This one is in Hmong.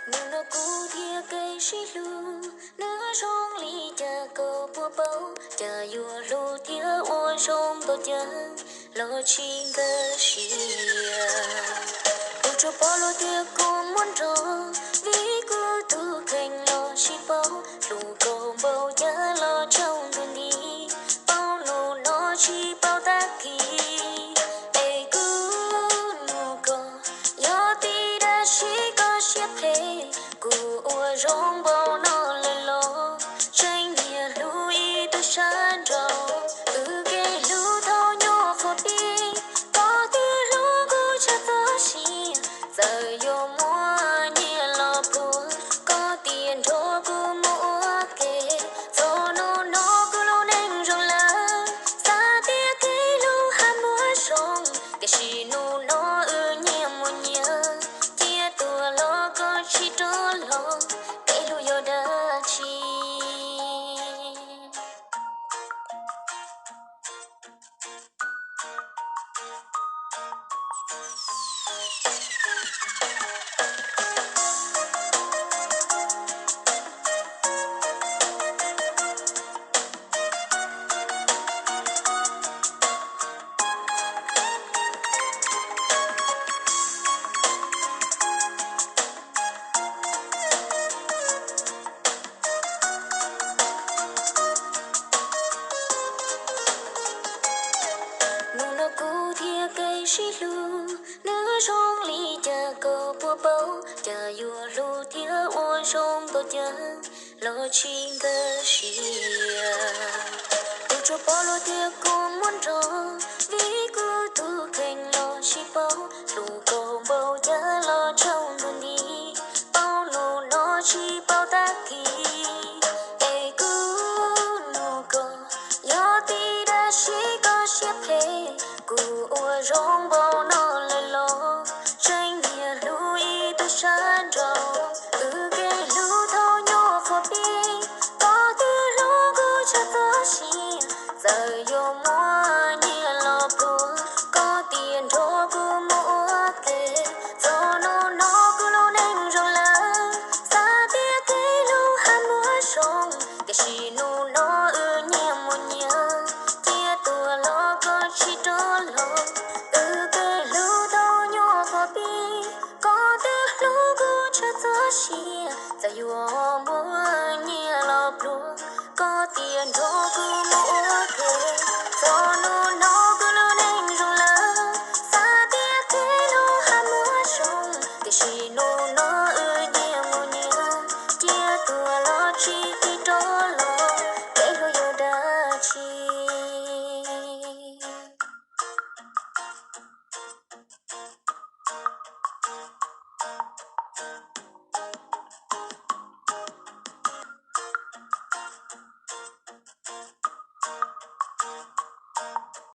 Hnub no kuv thiab koj sib hlub, nws zoo li cas koj puas paub? Cas yuav hlub thiab ua zoo tau cas los tsis nkag siab. Kuv tsuas pom luag tias kuv muaj nrog, vim kuv tus kheej los tsis paub. Hlub koj npaum cas los tsaus ntuj nti, paub hnub no tsis paub tag kis. Es kuv nug koj, yog tim dab tsi koj siab phem, kuv ua zoo npaum no lawm los tseem nyiam hlub ib tug sab nraud. Wb kev hlub thaum nyuam qhuav pib, koj twb hlub kuv tshaj txoj sia. Txawm yuav muaj nyiaj los pluag, koj tias nrog kuv mus ua ke. Txog hnub no kuv lub neej zoo lawm, xav tias kev hlub haj muaj zoo, tiam sis hnub no wb nyias mus nyias, cia tuag los koj tsis rov los, kev hlub yog dab tsi? Hnub no kuv thiab koj sib hlub, nws zoo li cas koj puas paub? Cas yuav hlub thiab ua zoo tau cas los tsis nkag siab. Kuv tsuas pom luag tias kuv muaj nrog, vim kuv tus kheej los tsis paub. Hlub koj npaum cas los tsaus ntuj nti, paub hnub no tsis paub tag kis. Es kuv nug koj, yog tim dab tsi koj siab phem, kuv ua zoo npaum no lawm los tseem nyiam hlub ib tug sab nraud. Wb kev hlub thaum nyuam qhuav pib, koj twb hlub kuv tshaj txoj sia. Txawm yuav muaj nyiaj los pluag, koj tias nrog kuv mus ua ke. Txog hnub no kuv lub neej zoo lawm, xav tias kev hlub haj muaj zoo, tiam sis hnub no wb nyias mus nyias, cia tuag los koj tsis rov los. Wb kev hlub thaum nyuam qhuav pib, koj twb hlub kuv tshaj txoj sia. Txawm yuav muaj nyiaj los pluag, koj tias nrog kuv mus ua ke. Txog hnub no kuv lub neej zoo lawm, xav tias kev hlub haj muaj zoo, tiam sis hnub